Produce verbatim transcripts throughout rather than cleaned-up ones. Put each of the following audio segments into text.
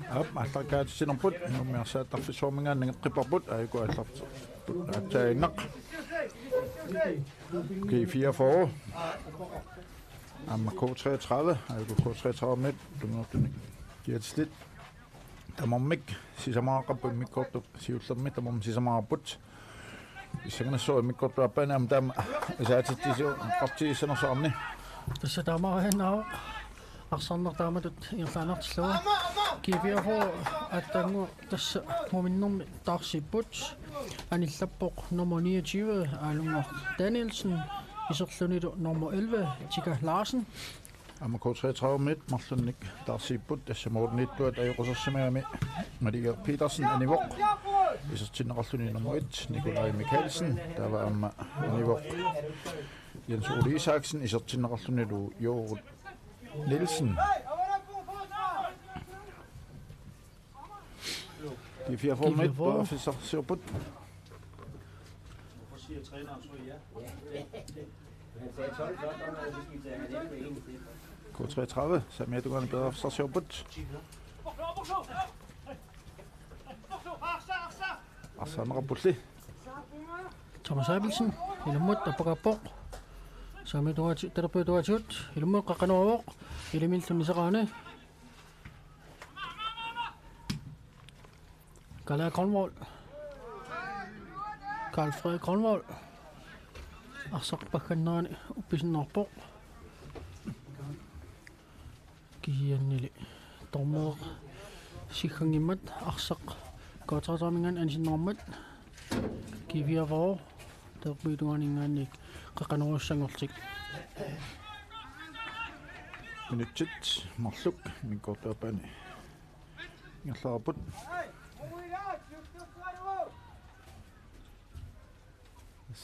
Aap, aallarikaatitsinerput, Nuummi arsaattarfissuarminngaanniit nangeqqipparput, aajuku aallartipparput, aatsaannaq. G fireogfyrre. Aamma K treogtredive, aajuku K treogtredive-mit, tunngortunik. Kiatillit. Tamarmik, sisamaqarput immikkoortup siullermi, tamarmik sisamaqarput. Pissanganassuaq immikkoortup aappaani aamma taama asaatittisu-, qartigissanersoq arni. Tassa taamaaginnarpoq. Arsarneq taamatut ingerlaannartillugu. G fireogfyrre aatsaannguaq tassa muminnermi taarsiipput. Anillappoq nummer niogtyve, Aalunngortoq Danielsen. Iserlunilu nummer elleve, Tika Larsen. Aamma K treogtredive-mit marlunnik taarsiipput, tassa målimiittuat ajoqusersimagami Maria Petersen anivoq. Isertinneqarluni nummer et, Nikolaj Mikkelsen, taava aamma anivoq Jens Ole Isaksen, isertinneqarlunilu Jorut Nielsen. G fireogfyrre-mit, G fireogfyrre. Periarfissarsiorput. K treogtredive, saamiata tungaani periarfissarsiorput. Arsaanneqarpulli. Thomas Abelsen, ilummut appakaappoq. Saamiata tungaatigut, talerpiata tungaatigut, ilummut qaqqanoorpoq, ilimillu nisaqaani. Kalle Grønvold. Karl Frederik Grønvold. Arsaq paggannerani uppisinnaarpoq. Kisiannili dommeri sigganngimmat arsaq K treogtredive-minngaanniit anisinnerummat. G fireogfyrre talerpiata tungaaninngaanniit qaqqanoorussanngorlutik. Minutsit marluk immikkoortup aappaani ingerlareerput.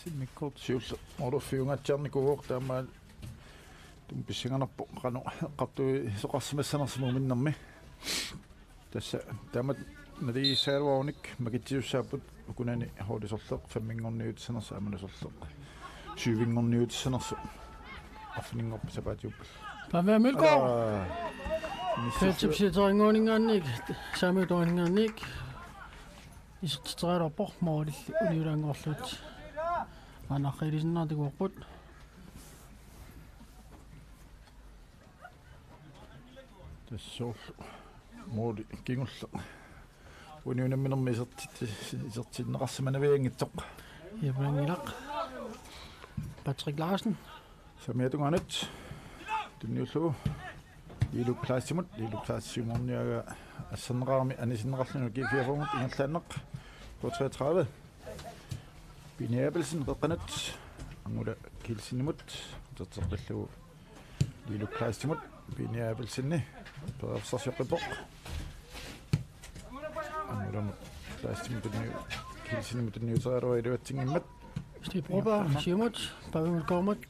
Immikkoortoq siulleq måliffiungaatsiarnikuuvoq, taamaattumik pissanganarpoq qanoq eqqartuisoqarsimassanersoq muminnermi. Tassa taamatut naligiissagaluarunik makitsisussaapput, ukunani holdit sorleq femminngorniutissanersoq aammalu sorleq tyvinngorniutissanersoq arfininngorpat sapaatiuppat. Pavia Mølgaard. Aa, Feltip siuterinnguaninngaanniit, saamiata tungaaninngaanniit isertitseriaraluarpoq, målilli uniulaanngorlugu. Anarriilisinnaatiguarput. Tassa soorlu måli kingulleq uniunerminermi isertit-, isertinneqarsimanavianngitsoq. Iluanngilaq. Patrick Larsen. Saamiata tungaanut. Tunniullugu. Lilo Kleistimut. Lilo Kleistimut siumorniagaa asserneqarami anisinneqarluni G fireogfyrre-mut ingerlaannaq. K treogtredive. Pini Abelsen qeqqanut. Angula Kielsenimut. Uterteqqillugu Lilo Kleistimut. Pini Abelsenip periarfissarsioqqippoq. Angulamut Kleistimut tunniu-, Kielsenimut tunniuteriaraluarlugu iluatsinngimmat. Stig Broberg, siumut, Pavia Mølgaardimut,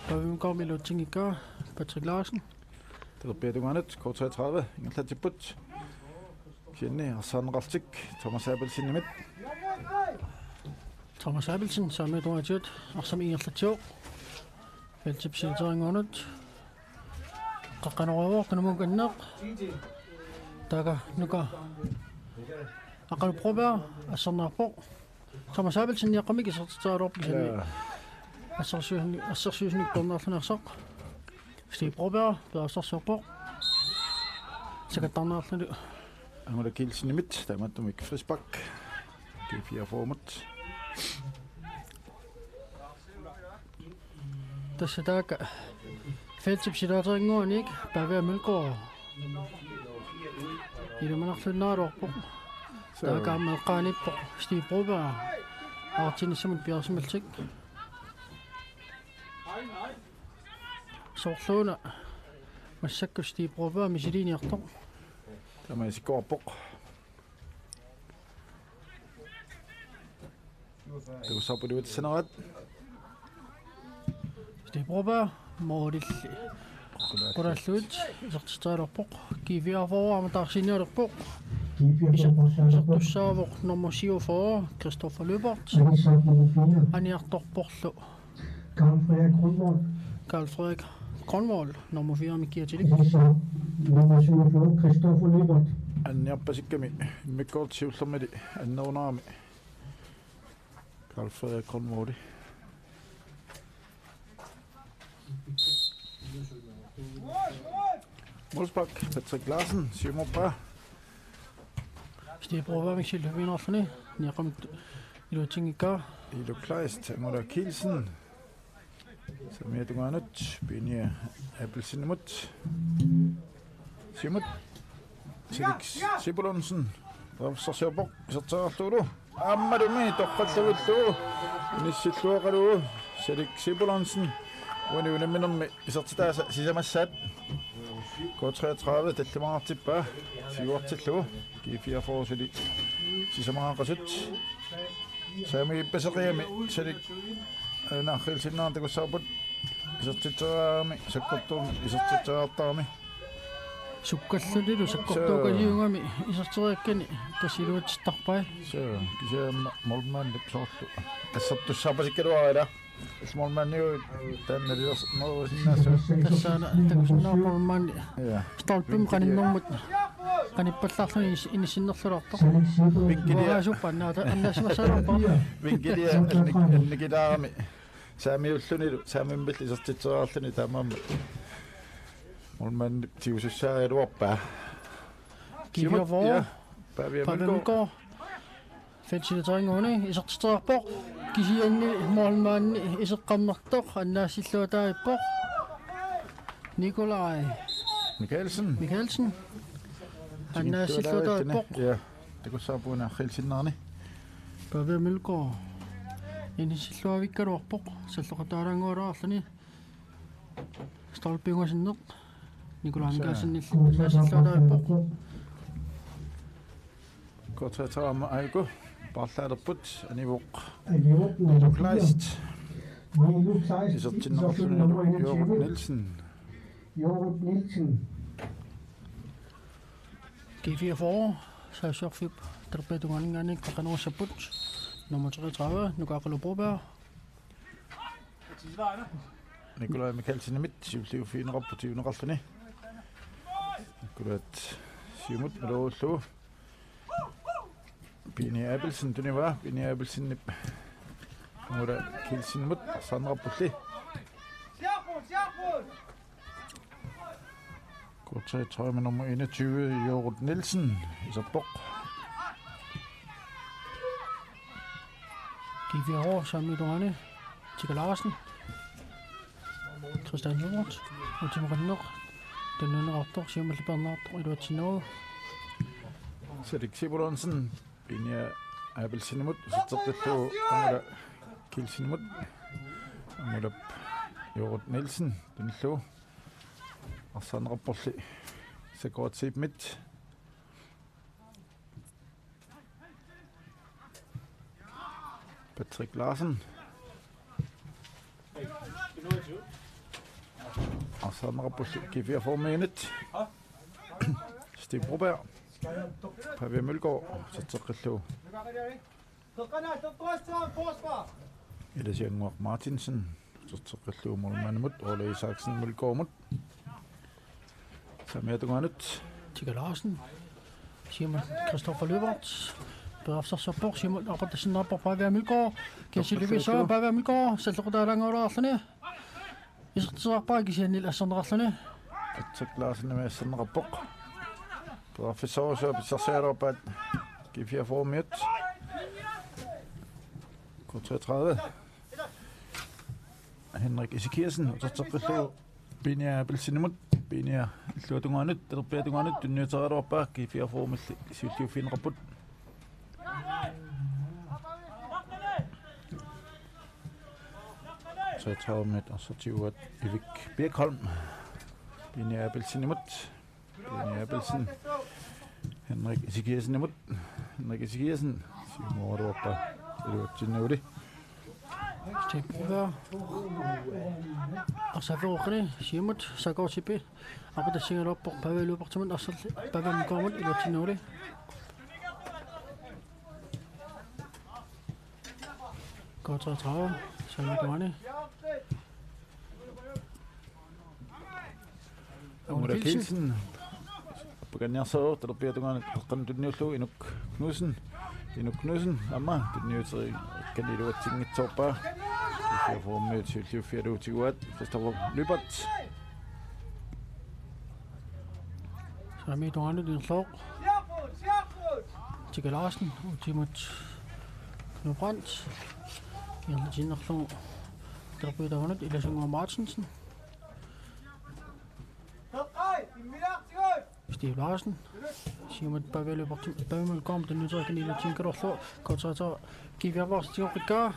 Pavia Mølgaardip iluatsinngikkaa, Patrick Larsen. Talerpiata tungaanut, K treogtredive, ingerlatsipput. Kisianni arsaarneqarlutik Thomas Abelsenimit. Thomas Abelsen, saamiata tungaatigut, arsamik ingerlatsivoq. Feltip siuterinnguanut. Qaqqanoorpoq, kanamukkanneq. Taakku nuka. Aqqalu Broberg, asserneqarpoq. Thomas Abelsen niaqqamik isertitseriaraluarpoq kisianni. Jaa. Assersuusinik, assersuusinik peerneqarluni arsaq. Stig Broberg, periarfissarsiorpoq. Sakattarneqarluni. Angula Kielsenimit, taamaattumik frispark. G fireogfyrre-mut. Tassa taakku feltip siuterinnguanik Pavia Mølgaard. Ilumanarluinnaraluarpoq. Suu. Taakku aamma eqqaaniippoq Stig Broberg. Artinissamut piaarsimallutik. Soorluuna massakkut Stig Broberg misiliiniartoq. Taama isikkoqarpoq. Takussavarput iluatsissanerat. Stig Broberg, målilli. Qulaallugit isertitseriaraluarpoq. G fireogfyrre aamma taarsiiniaraluarpoq. Iser-, isertussaavoq nummer syvogfyrre, Christopher Lyberth. Aniartorporlu. Karl Frederik Grønvold. Karl Frederik Grønvold, nummer fire-mik kiatilik. Nummer syvogfyrre, Christopher Lyberth. anniarpasikkami immikkoortut siullermili annerunarami Karl Frederik Grønvold. Målspark, Patrick Larsen, siumorpaa. Steve Broberg, Mikkel Løbinarfini, Niakamit Ilutsingika. Ilu Kleist, Angula Kielsen. Saamiata tungaanut, Pinia Abelsenimut. Siumut. Felix Sibulonsen. Rafsorsiorpoq, iserteriarlugulu. Aammalumi, torrallagullu. Inissilluaqalugu. Felix Sibulonsen. Uani unamminermi isertitaasa sisamassaat. K treogtredive tallimaartippaa. Siuartillugu. G fireogfyrre suli sisamaqasut. Saami ippaseqiami salik. Aana arriilsinnaanera takussavarput. Isertitseriarami, sakkortuumik isertitseriartarami. Sukkallunilu sakkortuukasiugami iserteriakkani tassa iluatsittarpai. Suu, kisianni målmandip soorlu assertussaappasikkaluarpaa. Målmandiuvoq taanna neriusinnaassavat. Tassaana takusinnaavarput målmandi. Ja. Stolpimut qaninnermut qanippallaarluni is-, inissinnerluartoq. Vinkelia. Uanga suppa annaata annaasimassagaluarpara. Vinkelia annik-, annikilaarami. Saamiullunilu, saamimmilli isertitseriarluni taamaammat. Målmandip tigusussaagaluarpaa. G fireogfyrre. Ja. Pavia Pavia Mølgaard. Mølgaard. Feltsilitarinnguani isertitseriarpoq. Kisianni målmandi iseqqammertoq annaassilluataarpoq. Nikolaj Mikkelsen. Mikkelsen. Annaassilluataarpoq. Ja. Takussavarput una arriilsinnaanera. Pavia Mølgaard. Inissilluavikkaluarpoq. Salloqataalaanngualuarluni. Stolpiugasinneq. Nikolaj Mikkelsenillu annaassilluataarpoq. K treogtredive aamma aajuku paarlaalerput, anivoq Nilu Kleist. Isertinneqarluni Jorut Nielsen. Jorut Nielsen. G fireogfyrre, saassussiorfiup talerpiata tungaaninngaanniit qeqqanorissapput. Nummer treogtredive, Nuka Aqqalu Broberg. Nikolaj Mikkelsenimit siulliuffigineqarpoq tiguneqarluni. Nikolaj siumut malorullugu. Pini Abelsen tunivaa, Pini Abelsenip Angula Kielsenimut arsaarneqarpulli. K treogtredive nummer enogtyve, Jorut Nielsen, iserpoq. G fireogfyrre saamiata tungaani, Tika Larsen. Christian Hjort, utimaqanneq. Tunniunneqartoq, siumulli peerneqartoq, iluatsinnagu. Salik Sibulonsen, Pinia Abelsenimut, iserteqqillugu Angula Kielsenimut. Angulap Jorut Nielsen, tunillugu. Arsaarneqarporli Sakortseepimit. Patrick Larsen. Arsaarneqarporli G fireogfyrre-miunit. Steve Broberg. Pavia Mølgaard. Iserteqqillugu Ilasiannguaq Martinsen. Iserteqqillugu målmandimut, Ole Isaksen Mølgaardimut. Saamiata tungaanut. Tika Larsen. Simon Christopher Løbert. Periarfissarsiorpoq, Simon aaqqissinnaavoq Pavia Mølgaard. Kiasi Løbisoo, Pavia Mølgaard, salloqataalaanngualuarluni. Isertitseriarpaa kisianni asserneqarluni. Patrick Larsenimit asserneqarpoq. Periarfissarsiorsuaq pissarsiaraluarpaat G fireogfyrre-miut. K treogtredive. Henrik Ezekiassen, uterteqqillugu Pinia Abelsenimut, Pinia illuatungaanut, talerpiata tungaanut, tunniuteriaraluarpaa, G fireogfyrre-milli siulliuffigineqarput. Treogtredive-miut arsaq tiguaat Erik Birkholm. Pinia Abelsenimut. Pini Abelsen. Henrik Ezekiassenimut. Henrik Ezekiassen. Siumooraluarpaa. Iluatsinnaguli. Steve Broberg. Arsaaverukkani. Siumut. Sakortseepi. Aaqqissinnaagaluarpoq Pavia Løbertimut. Arsaq Pavia Mølgaardimut. Iluatsinnaguli. K treogtredive. Saamiata tungaani. Ole Kielsen. Kanniarsaru talerpiata tungaanut qeqqanut tunniullugu Inuk Knudsen. Inuk Knudsen aamma tunniuteriikkani iluatsinngitsoorpaa. G fireogfyrremiut siulliuffialu tiguaat Christoffer Lyberth. Saamiata tungaanut ingerlavoq Tika Larsen, utimut Knud Brandt. Ingerlatiinnarlugu talerpiata tungaanut Ilasanguaq Martinsen. Steve Larsen. Siumut Pavel Lyberth, Pavel Melgaard tunniuteriikkani iluatsinngikkaluarlugu. K treogtredive G fireogfyrre tigoqqikkaa.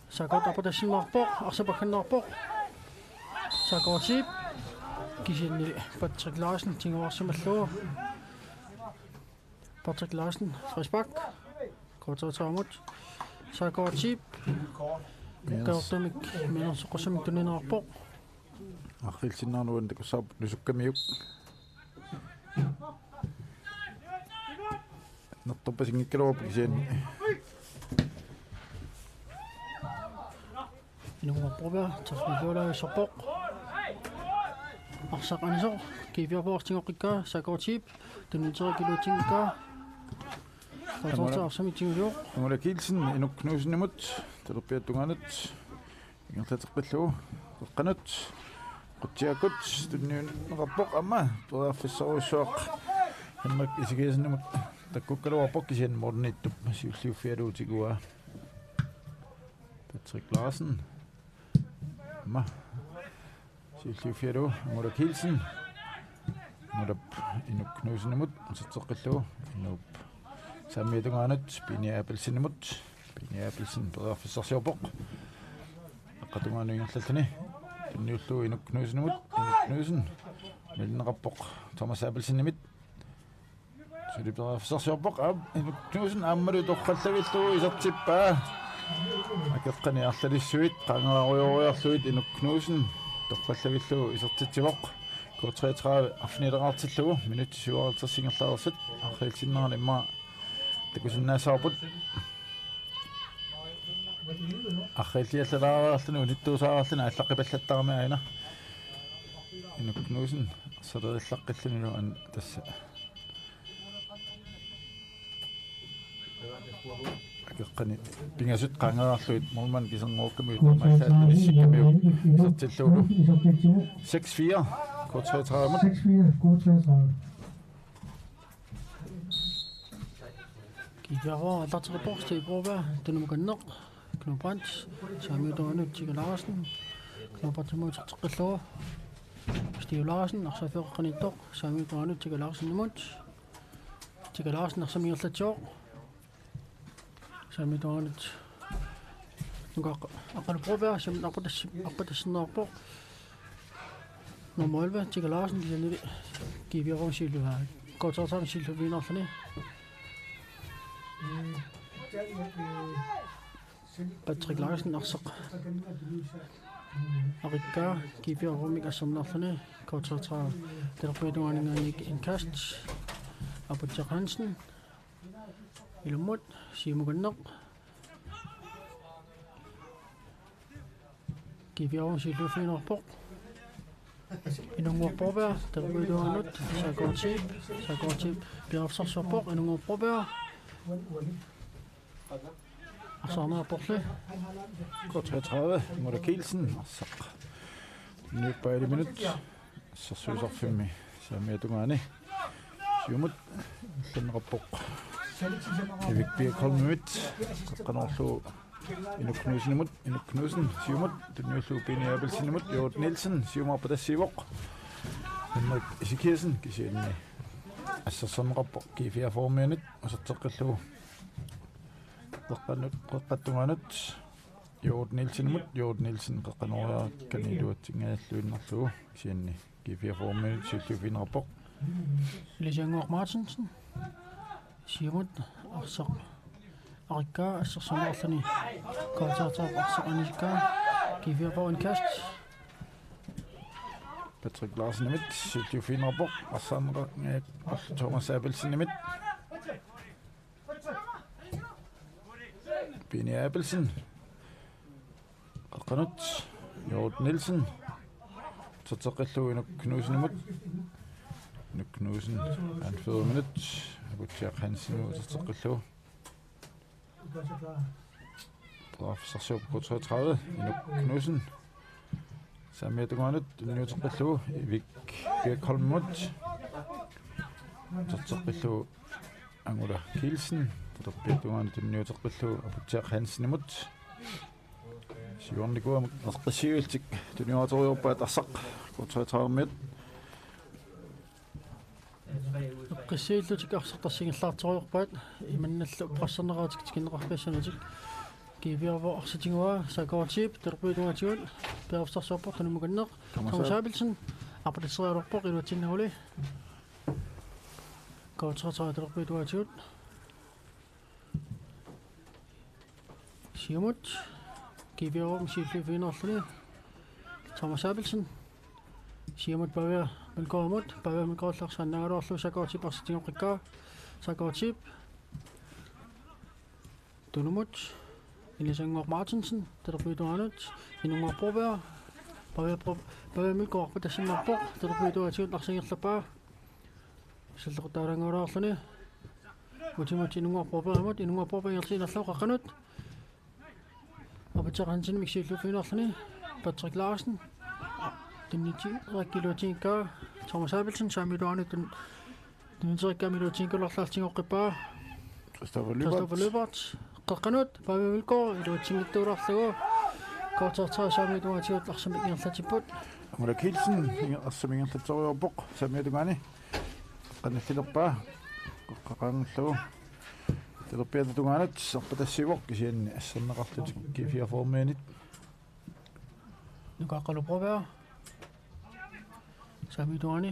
S A K aputassinneqarpoq, arsaq pagganneqarpoq. S A K-p kisianni Patrick Larsen tiguarsimallugu. Patrick Larsen, frispark. K treogtredive-mut. S A K-p. Yes. Kaortumik, mianersoqqussamik tunineqarpoq. Arriilsinnaarnuan takussaap nusukkamiuk. Nertorpasinngikkaluarpoq kisianni. Inunngorpoq Broberg, tafmiluulavissorpoq. Arsaq anisoq, G fireogfyrre tigoqqikkaa, S A K-p, tunniuteriikkani iluatsinngikkaa. K treogtredive arsamik tigusivoq. Angula Kielsen, Inuk Knudsenimut, talerpiata tungaanut. Ingerlateqqillugu, qeqqanut. Qutsiakkut, tunniunneqarpoq aamma, periarfissarujussuaq. Henrik Ezekiassenimut, takkukkaluarpoq kisianni målimiittup, siulliuffialu tiguaa. Patrick Larsen. Aamma. Siulliuffialu Angula Kielsen. Angulap Inuk Knudsenimut uterteqqillugu. Inuup saamiata tungaanut Pini Abelsenimut. Pini Abelsen periarfissarsiorpoq. Aqqa tungaanut ingerlalluni. Tunniullugu Inuk Knudsenimut. Inuk Knudsen. Malinneqarpoq Thomas Abelsenimit. Suli periarfissarsiorpoq, aap, Inuk Knudsen aammalu torrallavillugu isertippaa. Akeqqani arlalissuit, qaangeraarujooriarlugit Inuk Knudsen torrallavillugu isertitsivoq. K treogtredive arfinileqartillugu, minutsit syvoghalvtreds ingerlareersut, arriilsinnarani immaqa takusinnaassavarput. Arriilliallalaareerluni, unittuusaarluni, aallaqqipallattarami aana. Inuk Knudsen, arsalerillaqqillunilu an-, tassa. Akeqqani pingasut qaangerarlugit, målmand kiserngorukkamiuk, taamaallaat inissikkamiuk isertillugulu. Seks fire, K treogtredive. Seks fire, K treogtredive. G fireogfyrre aallarteqqippoq, Steve Broberg, tunumut kanneq, Knud Brandt, saamiata tungaanut Tika Larsen, Knud Brandtimut uterteqqillugu, Steve Larsen, arsaq qeqqaniittoq, saamiata tungaanut Tika Larsenimut, Tika Larsen arsamik ingerlatsivoq. Saamiata tungaanut. Nuka aq-, Aqqalu Broberg, siumut arpatas-, arpatassinneqarpoq. Nummer elleve, Tika Larsen, kisiannili G fireogfyrre siulliuffaa. K treogtredive siulliuffigiinnarluni. Patrick Larsen, arsaq. Aqikkaa, G fireogfyrre-mik asserneqarluni. K treogtredive, talerpiata tungaaninngaanniit indkast. Aputsiaq Hansen. Ilummut, siumut kanneq. G fireogfyrre siulliuffigineqarpoq. Inunngorpoq Broberg, talerpiata tungaanut, S A K-p, S A K-p, periarfissarsiorpoq, Inunngorpoq Broberg. Arsaq arneqarporli. K treogtredive, Angula Kielsen, arsaq. Niuppailiminut. Assersuisarfimmi saamiata tungaani. Siumut. Allanneqarpoq Erik Birkholmimit. Qeqqanoorlugu Inuk Knudsenimut. Inuk Knudsen. Siumut. Tunniullugu Pini Abelsenimut. Jørgen Nielsen. Siumut arpatassiivoq. Henrik Ezekiassen. Kisianni assersorneqarpoq G fireogfyrre-miunit. Uterteqqillugu. Qeqqanut. Qeqqata tungaanut. Jørgen Nielsenimut, Jørgen Nielsen qeqqanooriarakkani iluatsinngajaalluinnarlugu, kisianni G fireogfyrre-miunit siulliuffigineqarpoq. Ilasanguaq Martinsen. Siumut arsaq. Aqikkaa assersorneqarluni. K treogtredive arsaq anisikkaa. G fireogfyrre indkast. Patrick Larsenimit siulliuffigineqarpoq. Arsaq arneqarpoq Thomas Abelsenimit. Pini Abelsen. Qeqqanut. Jørgen Nielsen. Uterteqqillugu Inuk Knudsenimut. Inuk Knudsen, anfører minut. Aputsiaq Hansen uterteqqillugu. Periarfissarsiorpoq K treogtredive, Inuk Knudsen. Saamiata tungaanut tunniuteqqillugu Ivik Birkholmimut. Uterteqqillugu Angula Kielsen. Talerpiata tungaanut tunniuteqqillugu Aputsiaq Hansenimut. Siuarnikuugami eqqissiivillutik tunioraaterujoorpaat arsaq K treogtredive-miut. Eqqissiivillutik arsaq tassa ingerlaartorujoorpaat imannalu presserneqaratik tikinneqarfiussanutik. G fireogfyrre arsaq tiguaa, S A K-rp talerpiata tungaatigut periarfissarsiorpoq tunummukanneq. Thomas Thomas Ab- Abelsen, arpatasserialerpoq iluatsinnaguli. K treogtredive talerpiata tungaatigut. Siumut, G fireogfyrre siulliuffigineqarluni. Thomas Abelsen. Siumut Pavia Mølgaardimut, Pavia Mølgaard arsaannaagaluarlugu S A K-rp arsaq tigoqqikkaa. S A K-rp. Tunumut, Ilisannguaq Martinsen, talerpiata tungaanut, Inunnguaq Broberg, Pavia Bro-, Pavia Mølgaard arpatassinnarpoq, talerpiata tungaatigut arsaq ingerlappaa. Salleqquttaalaannguulaarluni. Utimut Inunnguaq Brobergimut, Inunnguaq Broberg ingerlaannarlugu qeqqanut. Aputsiaq Hansenimik siulliuffigineqarluni. Patrick Larsen. Tunniuteqqikkakku iluatsinngikkaa. Thomas Abelsen, saamiata tungaanut tun-, tunniuteqqikkami iluatsinngikkaluarlugu arsaq tigoqqippaa. Christopher Lyberth. Christopher Lyberth. Qeqqanut, Pavia Mølgaard, iluatsinngitsoorlugu. K treogtredive saamiata tungaatigut arsamik ingerlatsipput. Angula Kielsen, inger-, arsamik ingerlatsorujoorpoq, saamiata tungaani. Qeqqanut ililerpaa, qeqqanut qaangerlugu. Talerpiata tungaanut, arpatassiivoq, kisianni asserneqarlutik G fireogfyrre-miunit. Nuka Aqqalu Broberg. Saamiata tungaani.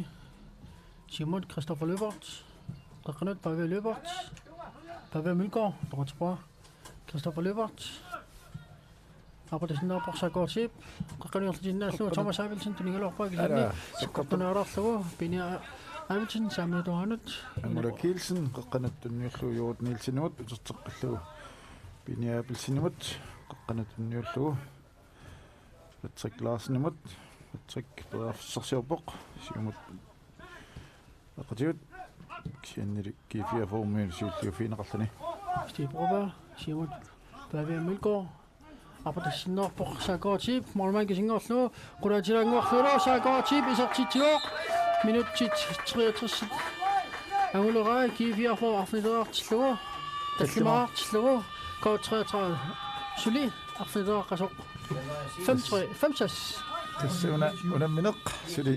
Siumut Christopher Lyberth. Qeqqanut Pavia Lyberth. Pavia Mølgaard, toqatsipaa. Christopher Lyberth. Arpatassinnarpoq S A K-rp. Qeqqanut ingerlatiinnarlugu Thomas Abelsen tunigaluarpaa kisianni. Ala, sakkortunaarlugu Pini Abelsen saamiata tungaanut. Angula Kielsen, qeqqanut tunniullugu Jorut Nielsenimut, uterteqqillugu Pini Abelsenimut, qeqqanut tunniullugu Patrick Larsenimut, Patrick periarfissarsiorpoq, siumut eqqatigut, kisiannili G fireogfyrre-miut siulliuffigineqarluni. Steve Broberg, siumut Pavia Mølgaard, arpatassinnarpoq S A K-rp, målmand kisinngorlugu, qulaatilaannguarlugu, S A K-rp isertitsivoq, minutsit treogtres angulerai, G fireogfyrre arfinileriartillugu, tallimaqartillugu, K treogtredive suli arfinileriaqqasoq. Fem tre, fem seks. Tassa una, unammineq suli.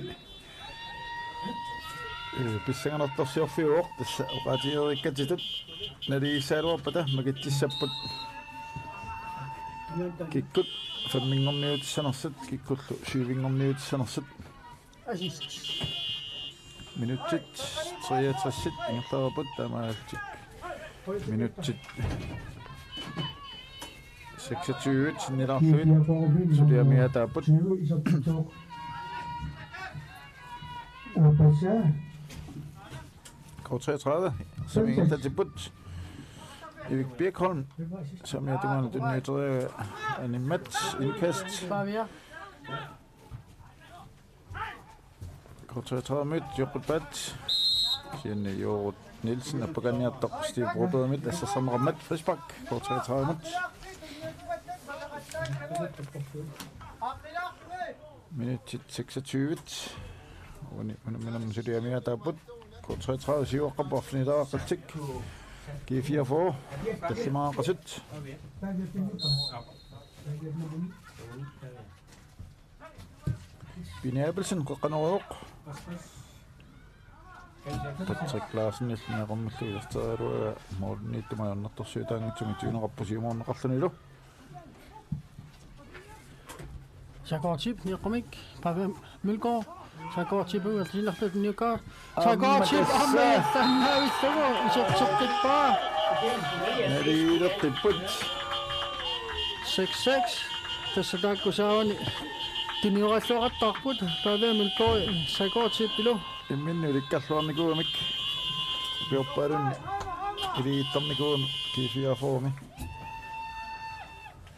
Ee, pissanganartorsiorfiuvoq, tassa oqaatigereerikkatsitut naliliissagaluarpata makitsissapput. Kikkut femminngorniutissanersut, kikkullu syvinngorniutissanersut. Minutsit treogtres ingerlareerput, taamaalillutik minutsit seksogtyve sinnilaarlugit suliamiaataapput. K treogtredive, saamiata tungaatigut Ivik Birkholm, saamiata tungaanut tunniuteriaraa animmat indkast. K treogtredive-miut joqqippaat. Kisianni Jorut Nielsen appakaanniartoq Steve Brobergimit assersorneqarmat, frispark K treogtredive-mut. Minutsit seksogtyve. Uni, uni minam suliamiaataapput. K treogtredive siuaqqapput arfinileriaqqallutik. G fireogfyrre tallimaqassasut. Pini Abelsen qeqqanorujoq. Patrick Larsen illinaqarmallu iserteriaraa målimiittumut ajornartorsiutaanngitsumik tiguneqarpoq siumoorneqarlunilu. S A K-rp niaqqumik, Pavia Mølgaard, S A K-rp uallatinartut niukkaa, S A K-rp aamma tassa. Aamma tassa, iserteqqippaa. Nalileqqipput. Seks seks, tassa taakku saavani tunioraalluaqattaarput, Pavia Mølgaard, S A K-rp-ilu. Imminnut ilikkarluarnikuugamik, ukiorpaalunni iliittarnikuugami G fireogfyrre-mi.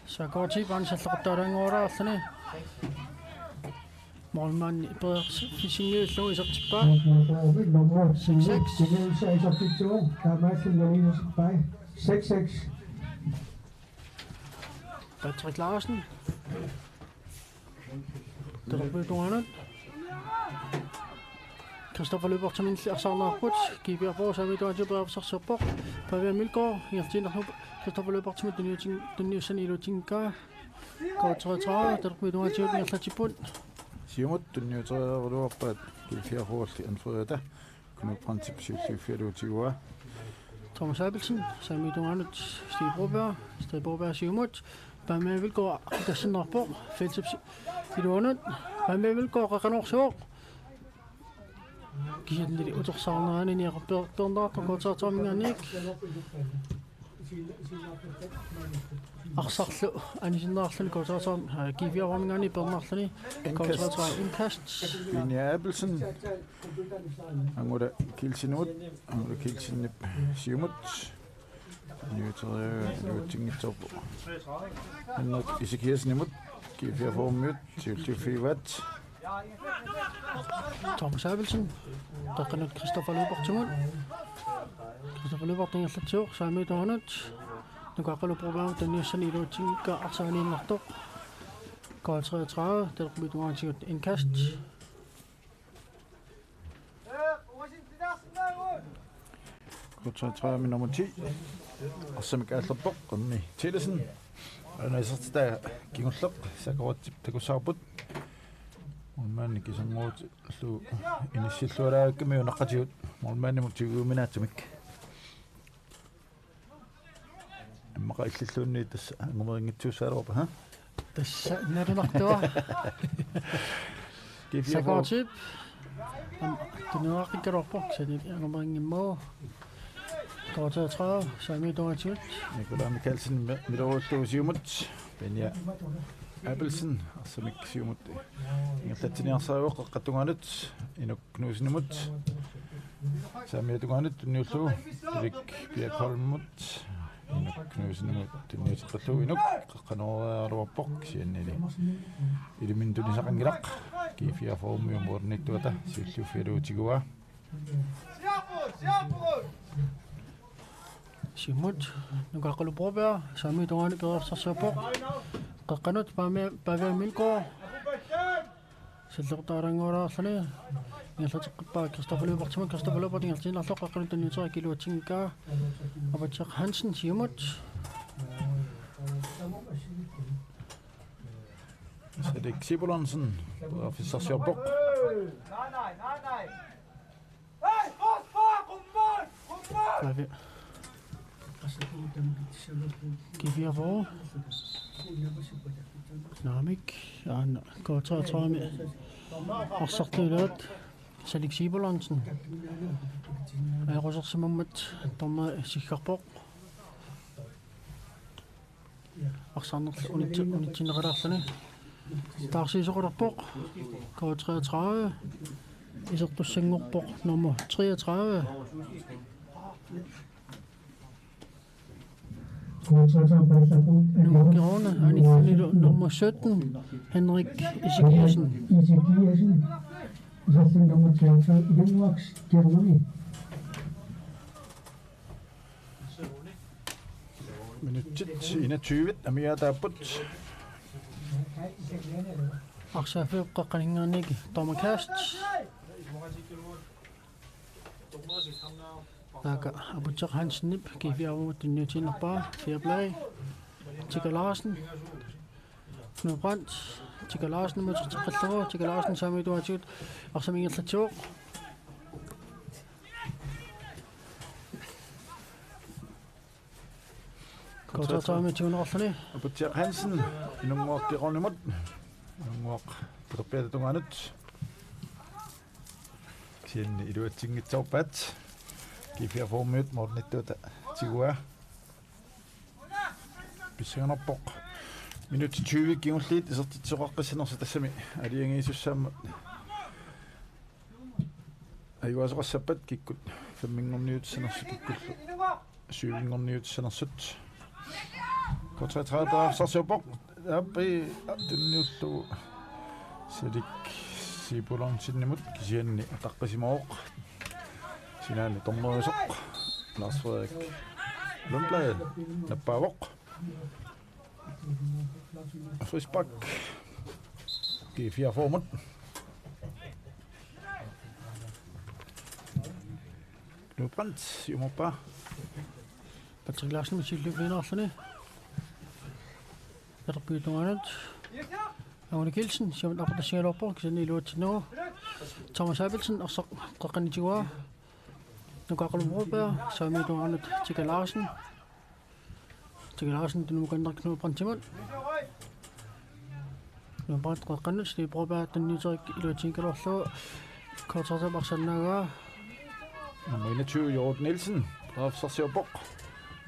S A K-rp aamma salleqquttaalaannguulaarluni. Målmandi periarfissinngillugu isertippaa. Nummer seks seks. Taamaalilluni isertippai. Seks seks. Patrick Larsen. Talerpiup tungaanut. Christoffer Løbertsenilli arsaarneqarput. G-fireogfyrre saamiup tungaatigut periarfissarsiorpoq. Pavia Mølgaard ingerlaannarlugu Christoffer Løbertsenimut tunniutin-, tunniussani iluatsinngikkaa. K treogtredive, talerpiup tungaatigut ingerlatsipput. Siumut tunniuteriaraluarpaat G-fireogfyrrelli anføreriata Knud Brandtip siulliuffigalugu tiguaa. Thomas Abelsen, saamiup tungaanut Stig Broberg, Stig Broberg siumut, Pavia Mølgaard tassanneqarpoq, feltip si-, iluanut, Pavia Mølgaard qeqqanoorsivoq. Kisiannili utersaarnerani niaqarpeertornaartoq K treogtredive-minngaanniit. Arsarlu anisinneqarluni K treogtredive, øh, G-fireogfyrre-minngaanniit peerneqarluni. Indkast. K treogtredive indkast. Benja Abelsen. Angula Kielsenimut. Angula Kielsenip siumut. Nyuteriu iluatsinngitsoorpoq. Henrik Ezekiassenimut. G-fireogfyrre-miut siulliuffigaat. Thomas Abelsen. Qeqqanut Christoffer Løbertsimut. Christoffer Løbert ingerlatsivoq saamiup tungaanut. Nuka Aqqalu Brobergimut tunniussani iluatsinngikkaa, arsaaniinnartoq. K treogtredive, talerpiup tungaatigut indkast. K treogtredive nummer ti. Arsamik aallerpoq, Erni Thielesen. Aana isertitaa kingulleq, Sakoratsip takussavarput. Målmandi kisannguutillu inissilluaraakkami unaqqatigut målmandimut tiguminaatsumik. Immaqa illilluunniit tassa angumerinngitsuussagaluarpa, ha? Tassa nalunartua. G-fireogfyrre. Sakoratsip. Am-, tunuaqqikkaluarpoq, kisianni angumerinngimmavaa. K treogtredive, saamiup tungaatigut. Nikolaj Mikkelsen mi-, milerullugu siumut. Benja Abelsen, arsamik siumut. Ingerlatsiniarsarivoq qeqqata tungaanut. Inuk Knudsenimut. Saamiup tungaanut tunniullugu Erik Birkholmimut. Inuk Knudsenimut tunniuteqqillugu Inuk qeqqanooriaraluarpoq kisiannili iliminut tunisaqanngilaq. G-fireogfyrre-miut målmandittuata siulliuffigalugu tiguaa. Siumut, Nuka Aqqalu Broberg, saamiup tungaanut periarfissarsiorpoq. Qeqqanut Pavia, Pavia Mølgaard. Salliuttaraannguarluni. Ingerlateqqippaa Christoffer Løbertsimut, Christoffer Løbert ingerlaannarlugu qeqqanut tunniuteraa iluatsinngikkaa. Aputsiaq Hansen siumut. Salik Sibulansen, periarfissarsiorpoq. Pavia. G-fireogfyrre. Naamik, aana, K treogtredive-mi arsartuulaat Salik Sibulansen. Ajoqusersimammat taama siggarpoq. Arsaarnerlu unitsi-, unitsinneqalaarluni. Taarsiisoqalerpoq. K treogtredive. Isertussanngorpoq nummer treogtredive. Nuuk Kiruna, anillunilu nummer sytten, Henrik Ezekiassen. Ezekiassen. Isertun nummer treogtredive, Ilunnguaq Kiruna. Minutsit enogtyve amigaataapput. Arsaaffiup qeqqaninngaanniit dommeri kast. Taakku Aputsiaq Hansenip G-fireogfyrre-mut tunniutiinnarpaa. Fair play. Tika Larsen. Knud Brandt. Tika Larsenimut iserteqqillugu. Tika Larsen saamiup tungaatigut arsamik ingerlatsivoq. K treogtredive-mi tiguneqarluni. Aputsiaq Hansen, Ilunnguaq Kirunamut. Ilunnguaq talerpiata tungaanut. Kisianni iluatsinngitsoorpaat. G-fireogfyrre-miut målmandittuata tiguaa. Pissanganarpoq. Minutsit tyve kingulliit isertitsisoqaqqissanersut tassami aalajangiisussaammat. Ajugaasaqassappat kikkut femminngorniutissanersut kikkullu syvinngorniutissanersut. K treogtredive periarfissarsiorpoq. Aappi tunniullugu. Salik Siipulonsinimut kisianni ataqqisimavoq. Sinaani dommeriusoq Lars Frederik Lundblad nappaavoq. Frispark. G fireogfyrre-mut. Knud Brandt, siumorpaa. Patrick Larsen, Silje Finnarluni. Peter Pytunganut. Angula Kielsen, siumut aqqutassigaluarpoq, kisianni iluatsinnagu. Thomas Abelsen, arsaq qeqqaniitigaa. Nuka Kalumrupa, saamiitugaanut Tika Larsen. Tika Larsen, tunumukanneq Knud Brandtimut. Knud Brandt qeqqanut, Steve Broberg, tunniuterik iluatsinngikkaluarlugu. K treogtredive arsarnaagaa. Nummer enogtyve, Jordan Nielsen. Arsarsiorpoq.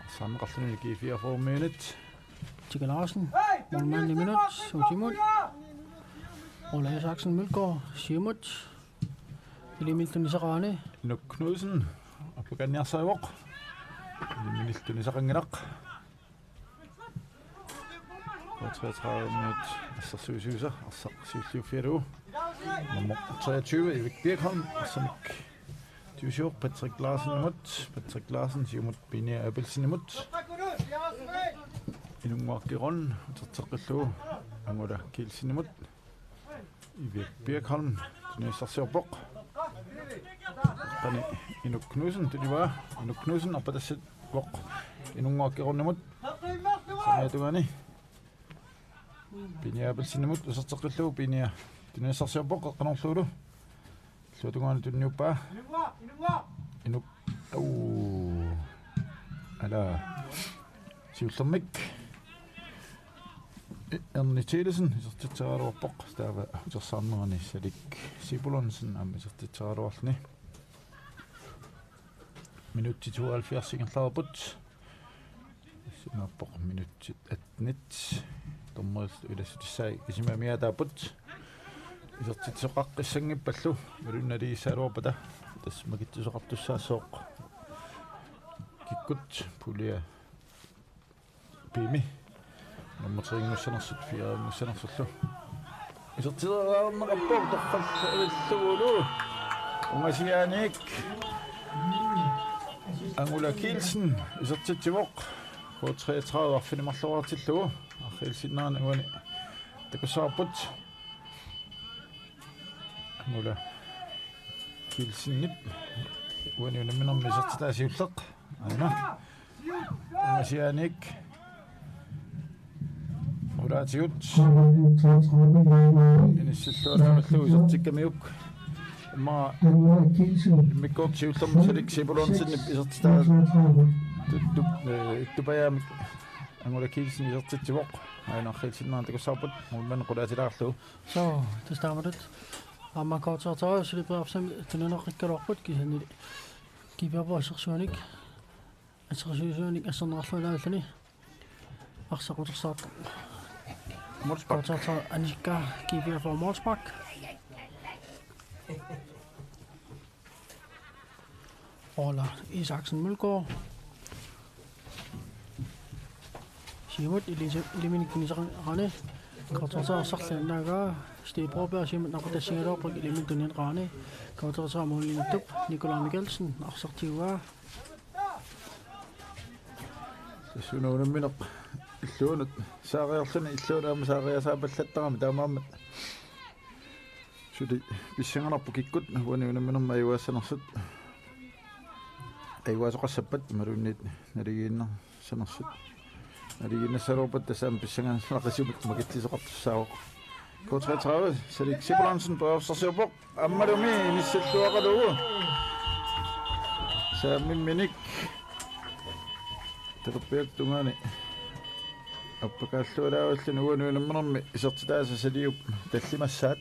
Arsarneqarluni G fireogfyrre-minut. Tika Larsen. Målmand i minut. Utimut. Ole Isaksen Mølgaard. Siumut. Ilimillu nisaqarani. Nuk Knudsen. Appakanniarsarivoq. Ilimillu nisaqanngilaq. K treogtredive-minut. Assersuisuisa. Arsaq siulliuffigalugu. Nummer treogtyve, Erik Birkholm. Arsamik. Tiusivoq Patrick Larsenimut. Patrick Larsen siumut Pini Abelsenimut. Inunnguaq Kiron uterteqqillugu Angula Kielsenimut. Ivi Birkholm tunisassarsiorpoq. Qani Inuk Knudsen tulivaa. Inuk Knudsen arpatassivoq Inunnguaq Kironimut. Samiatungani. Pini Abelsenimut uterteqqillugu Pini tunisassarsiorpoq qeqqanorluulu. Illuatungaani tunniuppaa. Inuk. Au. Ala. Siullermik. Erni Thielesen isertitseraluarpoq. Taava utersaarnerani Salik Sibulonsen aamma isertitseraluarluni. Minutsit tooghalvfjerds ingerlareerput. Imaappoq minutsit attenit. Dommerit ilassutissai kisimi amiaataapput. Isertitsisoqaqqissanngippallu. Imaluunniit naligiissagaluarpata. Tassa makitsisoqartussaassooq. Kikkut pulje B-mi. Nummer tre-nngussanersut, fire-nngussanersullu. Isertitseriarneqarpoq torrallavillugu. Ungasiaaniik. Angula Kielsen isertitsivoq. K treogtredive arfineq-marloraatsillugu. Arriilsinnaanani uani takussavarput. Angula Kielsenip uani unamminermi isertitaa siulleq. Aana. Ungasiaaniik. Qulaatigut. Inissilluarsimallugit isertikkamiuk. Immaqa immikkoortoq siullermik Salik Sibulonsenip isertitaa tuttup, eh, ittupajaamik Angula Kielsen isertitsivoq. Aana arriilsinnaanani takussavarput. Målmand qulaatilaarlugu. Suu, tassa taamatut. Aamma K treogtredive Silip Absam tunineqarikkaluarput kisianni G P F assersuinik. Assersuinik asserneqarlugu ilaalluni. Arsaq utersaartoq. Målspark. K treogtredive Annika G P F målspark. Ole Isaksen Mølgaard. Siumut ilise-, iliminik tunisaqarani. K treogtredive arsarli naagaa. Steve Broberg siumut aqqutassigaluarpoq iliminik tunineqarani. K treogtredive målimiittup Nikolaj Mikkelsen arsartigaa. Tassa una unammineq illuanut saariarluni illuanut aamma saariasaapallattarami taamaammat. Suli pissanganarpoq kikkut uani unamminermi ajugaassanersut. Ajugaasaqassappat imaluunniit naligiinnersanersut. Naligiinnassaluarpat tassami pissanganaqisumik makitsisoqartussaavoq. K treogtredive, Salik Sibulonsen periarfissarsiorpoq. Aammalumi inissilluaqalugu. Saamimminik. Talerpiakkap tungaani. Appakaallualaavilluni uani unamminermi isertitaasa Saliup tallimassaat.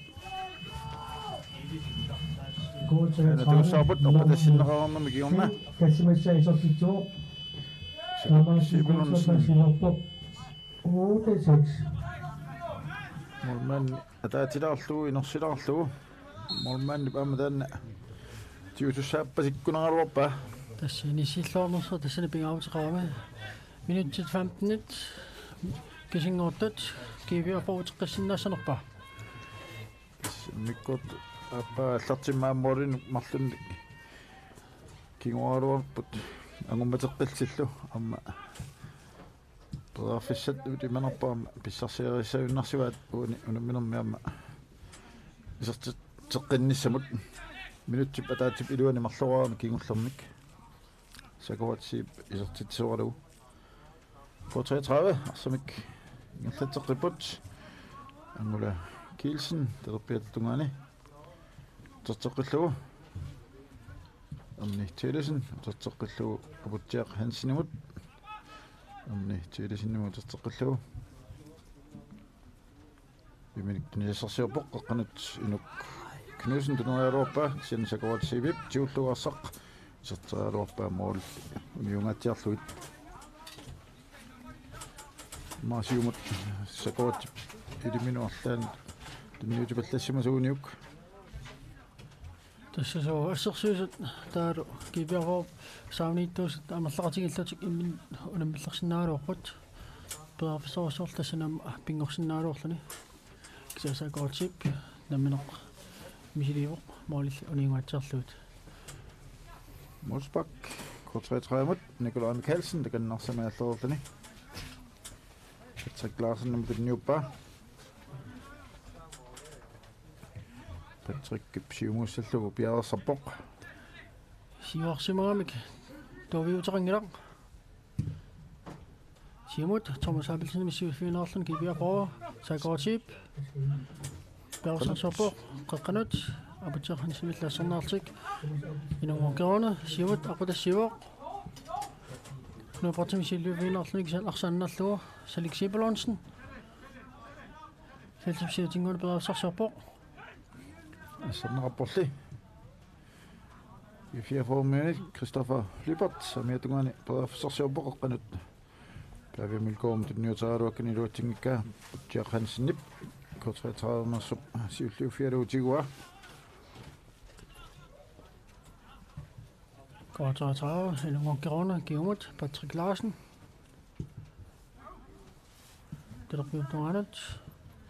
Aana takussavarput arpatassinneqarnermi kingorna. Tallimassaat isertitsivoq. Salik Sibulonsen. Otte seks. Målmand ataatilaarlugu, inersilaarlugu. Målmandip aamma taanna tigutussaappassikkunaraluarpaa. Tassa inissilluarnersoq tassani pingaaruteqarami. Minutsit femtenit kisinngortut G P F uteqqissinnaassanerpaa. Tassa immikkoortoq Aappaa aallartimmaammoorluni marlunnik kinguaraluarput angummateqqillutillu aamma periarfissat imanerpaamma pissarsiarissagunarsivaat uani unamminermi aamma isertitseqqinnissamut. Minutsip ataatsip iluani marloraarami kingullermik Sakawatsi isertitsisoralugu. K treogtredive arsamik ingerlatseqqipput. Angula Kielsen talerpiata tungaani uterteqqillugu. Erni Thielesen uterteqqillugu Aputsiaq Hansenimut. Erni Thielensenimut uterteqqillugu. Imminik tunisassarsiorpoq, qeqqanut Inuk Knudsen tuneriaraluarpaa, kisianni Sakawatsi siivip siullugu arsaq iserteriaraluarpaa mål uniungaatsiarlugit. Aamma siumut Sakawatsip iliminut arlaannik tunniutipallassimasuuniuk. Tassa suu assersuisut taavalu G P R K saaminiittuusut amerlaqatigiillutik imminnut unammillersinnaagaluarput. Periarfissarujussuarlu tassani aamma pinngorsinnaagaluarluni. Kisianni Sakawatsip nammineq misiliivoq målilli uniungaatsiarlugit. Målspark K treogtredive-mut Nikolaj Mikkelsen takanna arsamik aallereerluni. Patrick Larsenimut tunniuppaa. Patrickip siumuussallugu piareersarpoq. Siuarsimagamik tuaviuteqanngilaq. Siumut Thomas Abelsenimit siulliuinnarluni G P R K, Sakawatsip periarfissarsiorpoq, qeqqanut Aputsiaq Hansenimillu assernaarlutik. Inunngorneruna siumut aqqutassiivoq. Knud Brandtimit siulliuinnarluni kisianni arsaq annaallugu Salik Sibelonsen. Feltip siatinguani periarfissarsiorpoq. Asserneqarporli. G P R K-miunit Christopher Lyberth amiata tungaani periarfissarsiorpoq, qeqqanut Pavia Mølgaardimut tunniuteriaraluakkani iluatsinngikkaa Aputsiaq Hansenip K treogtredive-meersup siulliuffigalugu tiguaa. K treogtredive, inunngorneruna siumut Patrick Larsen. Talerpiup tungaanut.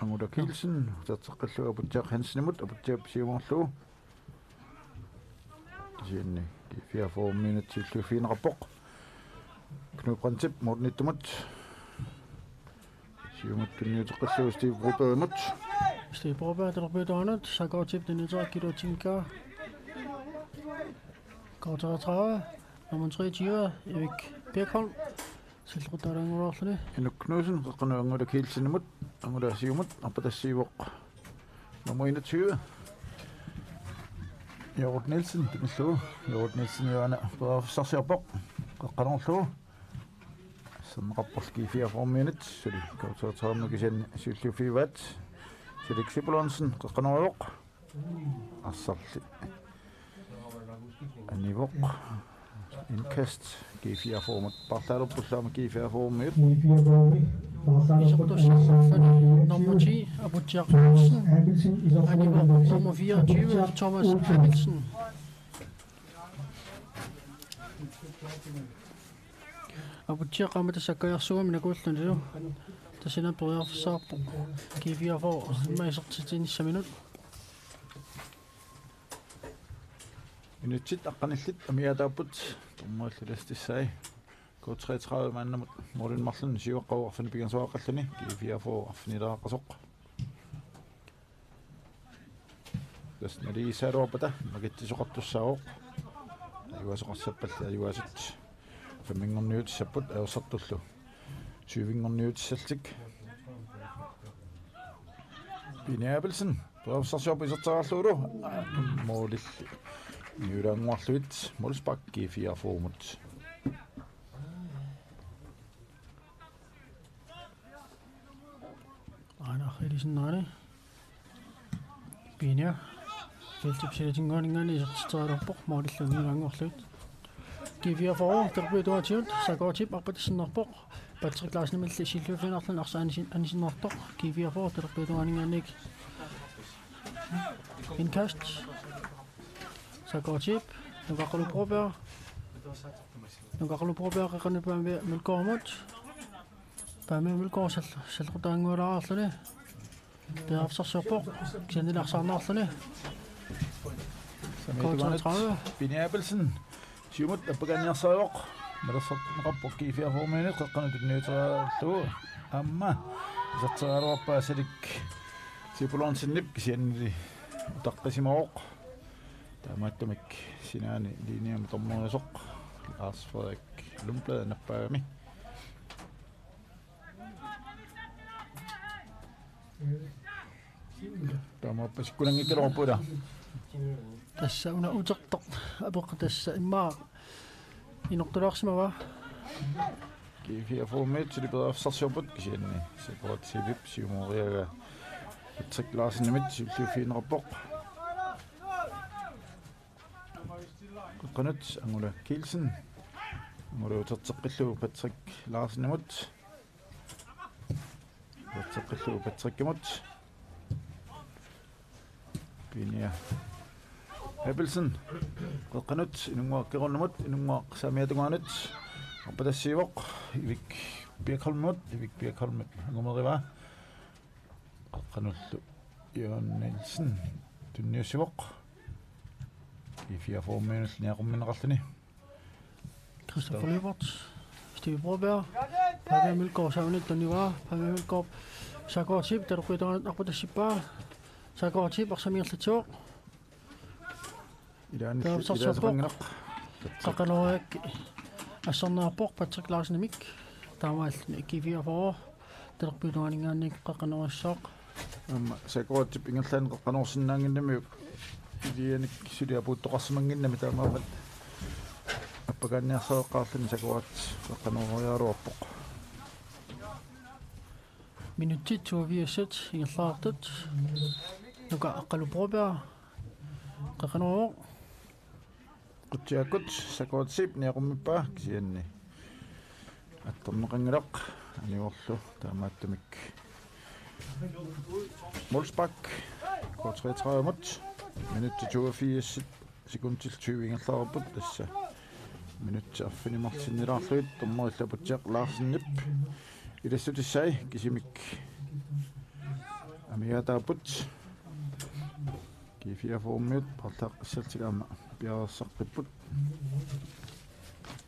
Angula Kielsen uterteqqillugu Aputsiaq Hansenimut, Aputsiaq siumoorlugu. Kisianni G P R K-miunit siulliuffigineqarpoq. Knud Brandtip målimiittumut. Siumut tunniuteqqillugu Steve Brobergimut. Steve Broberg talerpiup tungaanut, Sakawatsip tunniuteqarlugu iluatsinngikkaa. K treogtredive, nummer treogtyve, Erik Birkholm. Sallequtaalaannguarluni. Inuk Knudsen, qeqqanut Angula Kielsenimut, Angula siumut, arpatassiivoq. Nummer enogtyve. Jorut Nielsen, tunillugu. Jorut Nielsen, Johanna, periarfissarsiorpoq. Qeqqanoorlugu. Asserneqarporli G P R K-miunit, suli K treogtredive kisianni siulliuffigivaat. Salik Sibulonsen, qeqqanoorivoq. Arsarli anivoq. Indkast G P R K-mut. Paarlaalerpullu aamma G P R K-miut. Isertussarluni nummer ti, Aputsiaq Hansen. Anivoq nummer fireogtyve, Thomas Hansen. Aputsiaq aamma tassa akkajarsugami nakuullunilu. Tassani periarfissarput G P R K immaqa isertitsinissaminut. Minutsit aqqanillit amigaataapput dommerillu ilastissaai. K treogtredive maannamut målinik marlunnik siuaqqavoq arfineq-pingasoqaqqalluni, G P R K arfinileraqqasoq. Tassa naligiissagaluarpata makitsisoqartussaavoq. Ajugasoqassappalli ajugaasut femminngorniutissapput, ajorsartullu syvinngorniutissallutik. Pini Abelsen periarfissarsiorpoq iserteriarlugulu, målilli niulaannguarlugit, målspark G P R K-mut. Aana Helisinnaani. Pinia. Feltip siatinguaninngaanniit isertitseriarpoq, målillu niulaannguarlugit. G P R K talerpiata tungaatigut, Sakawatsip arpatassiinnarpoq. Patrick Larsenimilli siulliuffigiinnarluni arsaq anisi-, anisiinnartoq. G P R K talerpiata tungaaninngaanniit. Indkast. Sakawatsip, Nuka Qalup Broberg. Nuka Qalup Broberg qeqqanut Pavia Mølgaardimut. Pavia Mølgaard sal-, sallequtaanngualaarluni. Periarfissarsiorpoq, kisiannili arsaarnaarluni. K treogtredive. Pini Abelsen. Siumut appakaanniarsarivoq. Malersarneqarpoq G fireogfyrre-miunit qeqqanut tunniuteriarlugu. Aamma iserteriaraluarpaa Salik Sipulonsenip kisiannili utaqqisimavoq. Taamaattumik sinaani linjemut dommeriusoq Lars Frederik Lundblad nappaagami. Taamaappoq sikkunanngikkaluarpoq ila. Tassa una utertoq apeqqut tassa immaqa inortulaarsimavaa. G fireogfyrre-miut suli periarfissarsiorput kisianni Sakuratip siumoriagaa Patrick Larsenimit siulliuffigineqarpoq. Qeqqanut Angula Kielsen. Angula uterteqqillugu Patrick Larsenimut. Uterteqqillugu Patrickimut. Pini Abelsen. Qeqqanut Inunnguaq Kerunnamut, Inunnguaq saamiata tungaanut. Arpatassiivoq Ivik Birkholmimut, Ivik Birkholmip angumerivaa. Qeqqanullu Jørgen Nielsen tunniussivoq. G fireogfyrre-miunillu niaqummineqarluni. Christoffer Lyberth, Steve Broberg, Pavia Mølgaard saamiata tunivaa, Pavia Mølgaard, Sakuratip talerpiata tungaanut arpatassippaa, Sakuratip arsaq ingerlatsivoq. Ilaanni Taava sarsuppoq. Ilaasaqanngilaq. Qaqqanoriak assarneqarpoq Patrick Larsenimit. Taamaalilluni G fireogfyrre talerpiata tungaaninngaanniit qaqqanorissaaq. Aamma Sakuratip ingerlaannaq qaqqanoorsinnaannginnamiuk ilianik suli apuuttoqarsimannginnami taamaammat appakaanniarsareqqaarluni Sakurat qaqqanooriaraluarpoq. Minutsit toogfirs ingerlaartut. Nuka Aqqalu Broberg qaqqanoorpoq. Qutsiakkut Sakuratip niaqummippaa kisianni attorneqanngilaq anivorlu taamaattumik. Målspark K treogtredive-mut minutsit toogfirs sekundit tyve ingerlareerput tassa. Minutsit arfineq-marlunnilaarlugit dommerillu Aputsiaq Larsenip ilassutissai kisimik amigaataapput. G fireogfyrre-miut paarlaaqqissallutik aamma piareersaqqipput.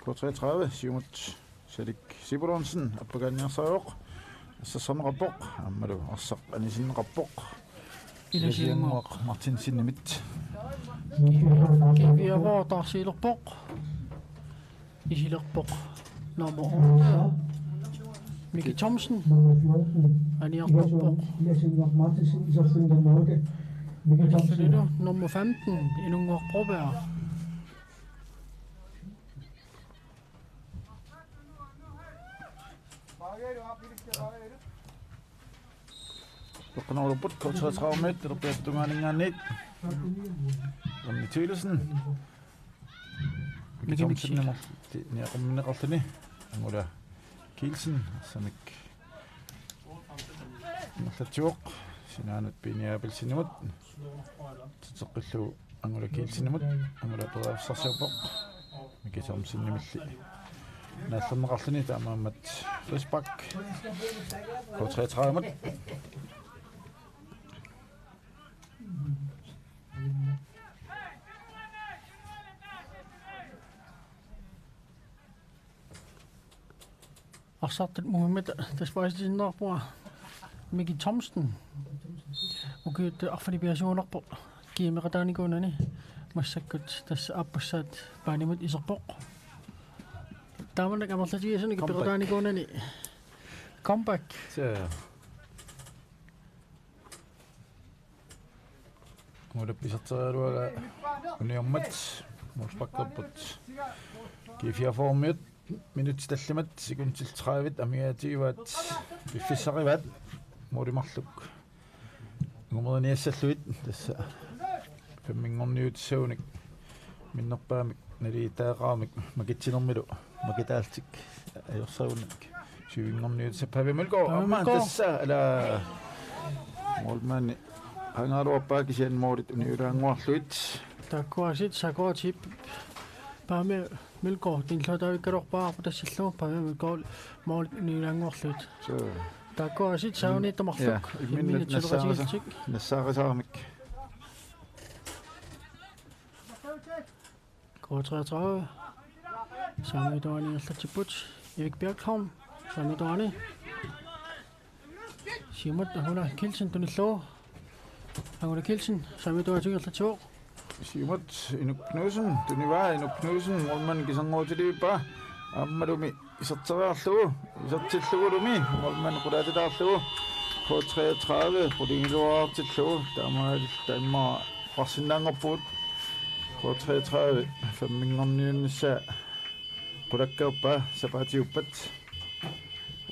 K treogtredive siumut Salik Sipulonsen appakaanniarsarivoq. Assersorneqarpoq aammalu arsaq anisinneqarpoq. Ilasiannguaq Martinsenimit. G fireogfyrre taarsiilerpoq. Isilerpoq nummer otte, Miki Thomsen. Aniartorpoq. Ilasiannguaq Martinsen, iserfik nummer otte, Miki Thomsen. Nummer femten, Inunnguaq Broberg. Toqqaneruluput K treogtredive-miut talerpiata tungaaninngaanniit. Ronny Thielesen. Miki Thomsen. Niaqummineqarluni. Angula Kielsen. Arsamik ingerlatsivoq. Sinaanut Pini Abelsenimut. Uterteqqillugu Angula Kielsenimut. Angula periarfissarsiorpoq. Miki Thomsenimilli naallerneqarluni taamaammat frispark. K treogtredive-mut. Arsartut Mohamed tassa paasisinnaavarput Miki Thomsen. Ukiut arfineq-pingasunngorpoq G M-eqataanikuunani, massakkut tassa aappassaat baanimut iserpoq. Taamani amerlatigisuni G M-eqataanikuunani comeback. Angulap iserteriaraluaraa uniormat målsparkerput. G fireogfyrre-miut minutsit tallimat sekundit tredive amigaatigivaat piffissarivaat måli marluk angumeriniassallugit tassa femminngorniutissagunik minnerpaamik naligiittariaqaramik makitsinermilu makitaallutik ajorsagunik syvinngorniutissaq Pavia Mølgaard. Pavia Mølgaard. Aamma tassa ala målmandi qaangeruarpaa kisianni målit uniulaannguarlugit. Taakkuaasiit Sakuratip Pavia Mølgaard tinlatavikkaluarpaa arpatassillugu Pavia Mølgaard målit uniulaannguarlugit. Taakkuaasiit saavaniittoq marluk. Ja, imminnut imminnut nassaarisa-, suleqatigiillutik. Nassaarisaaramik. K treogtredive. Saamiutuaani ingerlatsipput. Erik Bjergholm. Saamiutuaani. Siumut Angula Kielsen tunillugu. Angula Kielsen, Saamiutuaatigut ingerlatsivoq. Siumut Inuk Knudsen, tunivaa Inuk Knudsen, målmand kisernguutiliippaa. Aammalumi iserteriarlugu, isertillugulumi, målmand qulaatilaarlugu. K treogtredive, qulingiluaartillugu, taamaal taimmaa oqarsinnaanngorpugut. K treogtredive, femminngorniunnissaa qulakkeerpaa sapaatiuppat.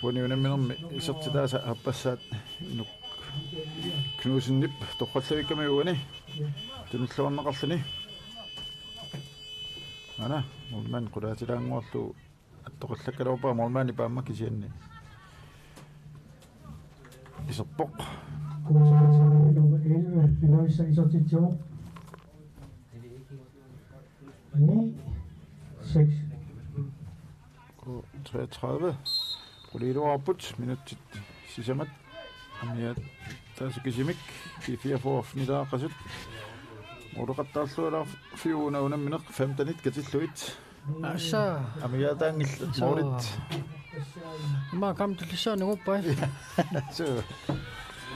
Uani unamminermi isertitaasa aappassaat Inuk Knudsenip torrallavikkami uani tunilluarneqarluni. Aana, målmand qulaatilaannguarlugu attoqallakkaluarpaa målmandip aamma kisianni iserpoq. Nummer elleve, Eloisa isertitsivoq. Ni seks. K treogtredive. Quliiluarput minutsit sisamat. Amiat taasukisumik G fireogfyrre nilaaqasut. Måleqattaarlualaarfiuuna unammineq femtenit katillugit. Assa. Amigaataanngillat målit. Ima kamp tullissaannguppai. Suu.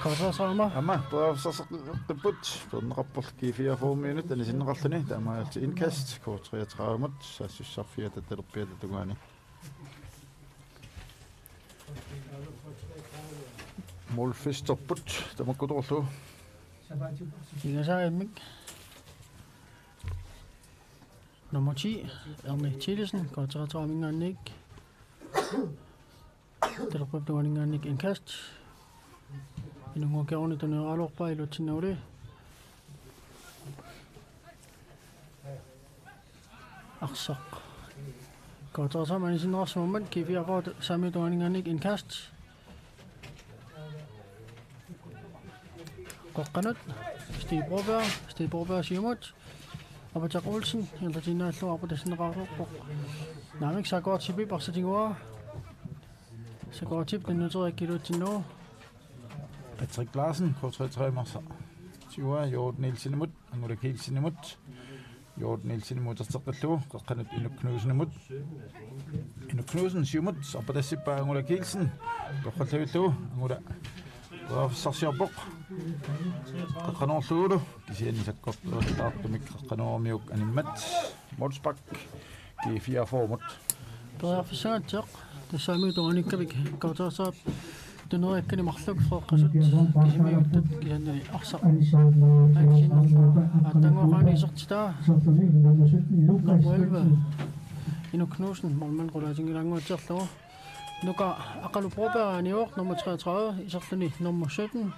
K treogtredive. Aamma, periarfissarsiorput, peerneqarporlu G fireogfyrre minut, anisinneqarluni, taamaalillutik indkast, K treogtredive-mut, saassussarfiata talerpiata tungaani. Målfesterput, tamakkutorlu. Ingasaamik. Nummer ti, Erni Thielesen, K treogtredive-minngaanniit. Talerpiata tungaaninngaanniit indkast. Inunnguaq Kjærulf tunniukkaluarpaa iluatsinnagu. Arsaq. K treogtredive anisinneqarsimammat G fireogfyrre Saamiup tungaaninngaanniit indkast. Qeqqanut, Stig Broberg, Stig Broberg siumut. Aputsaq Olsen, ingerlatiinnarlugu aputassinneqarpoq. Naamik, Sakortipip arsaq tiguaa. Sakortip tunniuteriarlugu iluatsinnagu. Patrick Larsen, K treogtredive-p arsaq tiguaa, Jord Nielsenimut, Angula Kielsenimut. Jord Nielsenimut uterteqqillugu, qeqqanut Inuk Knudsenimut. Inuk Knudsen siumut, aputassippaa Angula Kielsen. Torrallavillugu, Angula periarfissarsiorpoq. Qeqqanoorlugulu, kisianni sakkortuutaartumik qeqqanoormiuk animmat. Målspark, G fireogfyrre-mut. Periarfissangaatsiaq, tassa Saamiup tungaaniikkavik, K treogtredive-p tuneriakkani marluk Frederikkasut kisimiuttut kisiannili arsaq. Aatsaannguaq aani isertitaa. Nummer elleve, Inuk Knudsen, målmand qulaatinngilaannguatsiarlugu. Nuka Aqalu Broberg aanivoq, nummer treogtredive, iserluni nummer sytten,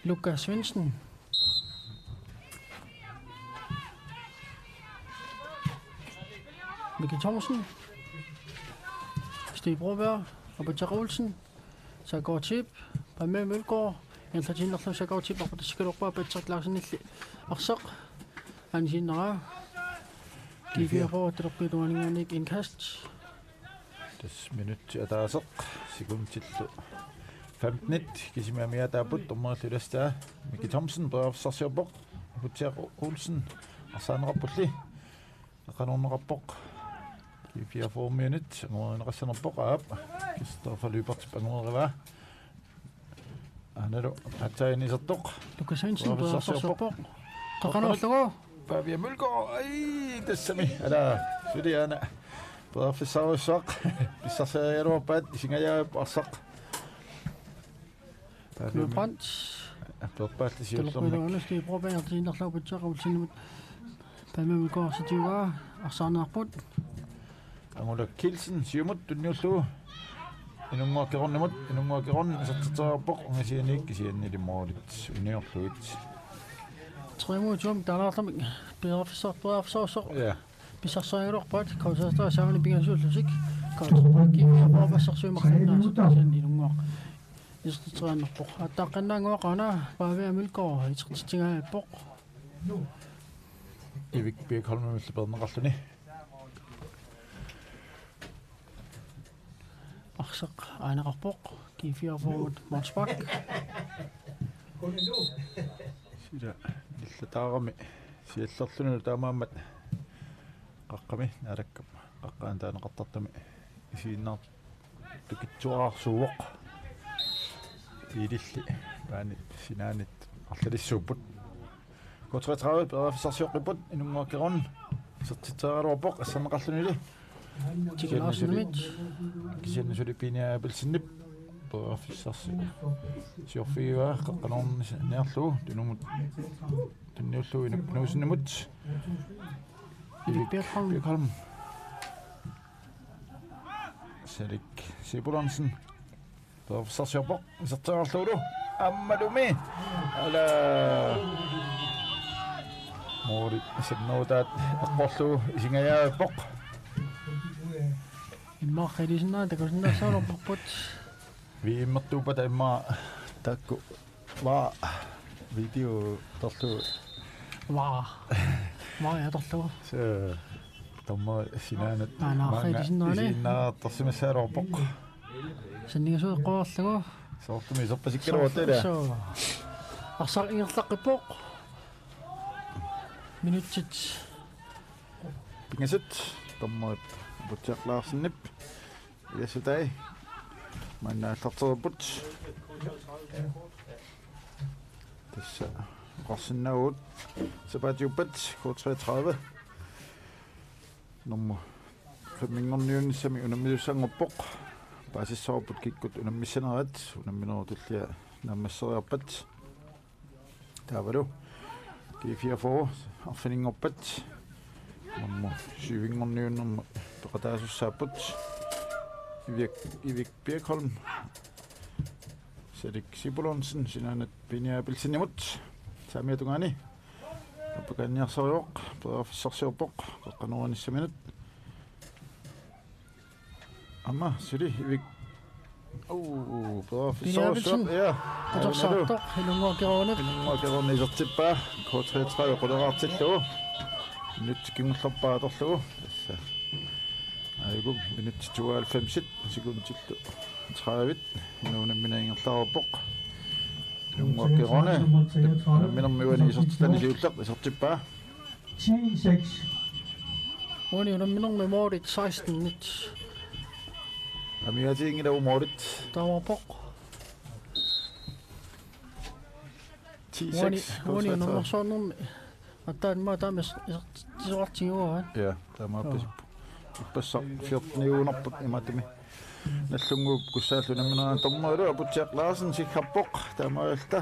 Lukas Svendsen. Mikkel Thomsen. Stig Broberg, Aputsaq Olsen. Sakortip, Pamme Mølgaard, ingerlatiinnarlugu Sakortip aputassikkaluarpaa, Patrick Larsenilli arsaq anisinneraa. G fireogfyrre talerpiata tungaaninngaanniit indkast. Tassa minutsit ataaseq, sekundillu femtenit kisimi amigaataapput, dommerillu ilassaa. Mikkel Thomsen periarfissarsiorpoq, Aputsaq Olsen arsaanneqarpulli. Qeqqanoorneqarpoq. G fireogfyrre-miunit angumerineqassanerpoq, aap. Christoffer Lyberthip angumerivaa. Aanalu aatsaat isertoq. Lukas Svendsen periarfissarsiorpoq. Qeqqanoorlugu. Pavia Mølgaard, ai, tassami. Ala, suli aana. Periarfissarsuaq. Pissarseriaraluarpaat, isingajaappoq arsaq. Knud Brandt. Aperpaalli siullermik. Talerpiata tungaani Stig Broberg ingerlatiinnarlugu Aputsaq Olsenimut. Pamme Mølgaard arsaq tiguaa, arsaarneqarput. Angula Kielsen siumut tunniullugu. Inunnguaq Kjærulfimut, Inunnguaq Kjærulf isertitseriarpoq, ungasianiit kisiannili målit uniorlugit. Tre mod to, taannaarlumi periarfissar-, periarfissarsuaq. Ja. Pissarseriaraluarpaat, K treogtredive saamini pingasuullutik. K treogtredive G fireogfyrre-p arsarsuit marluinnaasut, kisianni Inunnguaq isertitseriarpoq. Aattaqqinnaannguaq aana, Pavia Mølgaard isertitsingajaappoq. Erik Birkholmimillu peerneqarluni. Arsaq aaneqarpoq, G fireogfyrre-mut målspark. Sila nillataarami siallerlunilu taamaammat Qami Naalakkap qaqqaani taaneqartartumi isiginnaartukitsuararsuuvoq. Piililli paanit sinaanit arlalissuupput. K treogtredive periarfissarsioqqipput, Inunnguaq Keroon isertitseriaraluarpoq asserneqarlunili. Tiki Larsenimit. Kisianni suli Pini Abelsenip periarfissarsiorfigivaa qaqqanukarniarlugu tunumut tunniullugu Inuk Knudsenimut. Ivik Birkholm. Birkholm. Salik Sibulonsen. Periarfissarsiorpoq, isertitseriarlugulu. Ammalumi. Ala. Moori sannerutaat eqqorlugu isingajaappoq. Immaqa ilisinnaanera takusinnaassagaluarparput. V M-ertuuppata immaqa taakku. Vaa. Video torlu. Vaa. Vaa, ja, torlu. Se tomma sinaanut. Naa, naa, maanga ilisinnaanera. Isiginnaartorsimassagaluarpoq. Sanningasoq eqquarlugu. Soorlumi iserpasikkaluarluta. Soo. Arsaq ingerlaqqippoq. Minutsit. Pingasut. Tomma Aputsiaq Larsenip. Ilassutaat. Maanna aallartereerput. Tassa oqarsinnaavugut sapaatiuppat K treogtredive. Nummer femminngorniunnissamik unammisussanngorpoq. Paasissavarput kikkut unammissanerat, unamminerup tullia naammasseriarpat. Taavalu G fireogfyrre arfininngorpat nummer syvinngorniunnermut peqataasussaapput. Ivik, Ivik Birkholm, Salik Sibulonsen sinaanut Pini Abelsenimut. Saamiata tungaani. Appakaanniarsarivoq, periarfissarsiorpoq qaqqanukarnissaminut. Aamma suli Ivik. Uu, periarfissarsiorpoq. Pini Abelsen. Ja. Atorsaartoq, Inunnguaq Keroonip. Inunnguaq Keroonip isertippaa, K treogtredive quleraartillugu. Minutsit kingullerpaat atorlugu. Tassa. Aajuku minutsit tooghalvfemsit, sekundillu tredive. Una unammineq ingerlareerpoq. Inunnguaq Keroonip. Unamminermi uani isertitani siulleq, isertippaa. Ti seks. Uani unamminermi målit seksten nul. Amigaatiginngilagut målit. Taamaappoq. Ti seks. Uani, uani unammersuarnermi. Aatsaat immaqa taama is-, isertitsisoqartigivaat. Ja, taamaappasippoq. Ippassaq fjorteniugunarput imaattumik. Nagdlunguup Kussaallu unamminerani dommerillu Aputsiaq Larsen siggarpoq taamaalilluta.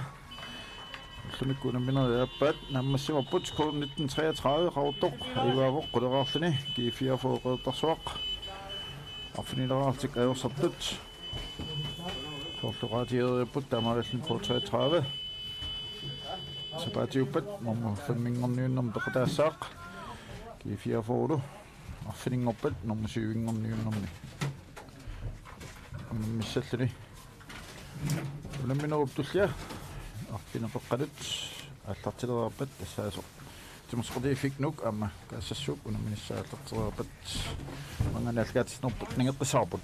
Ullumikkut unamminerit aappaat naammassivarput. K nitten treogtredive Qaqortoq ajugaavoq quleraarluni G fireogfyrre Qeqertarsuaq. Arfinileraarlutik ajorsartut. Soorlu oqaatigereerput taamaalilluni K treogtredive. Sapaatiuppat nummer femminngorniunnermi peqataassaaq. G fireogfyrrelu arfininngorpat nummer syvinngorniunnermi unammissalluni. Unamminerup tullia arfineq-peqqalu aallartilereerpat tassaasoq. Timersoqatigiiffiit Nuuk aamma Kaassassooq unamminissaa aallartereerpat maanngaanniit aallakaatitsinerput nangeqqissavarput.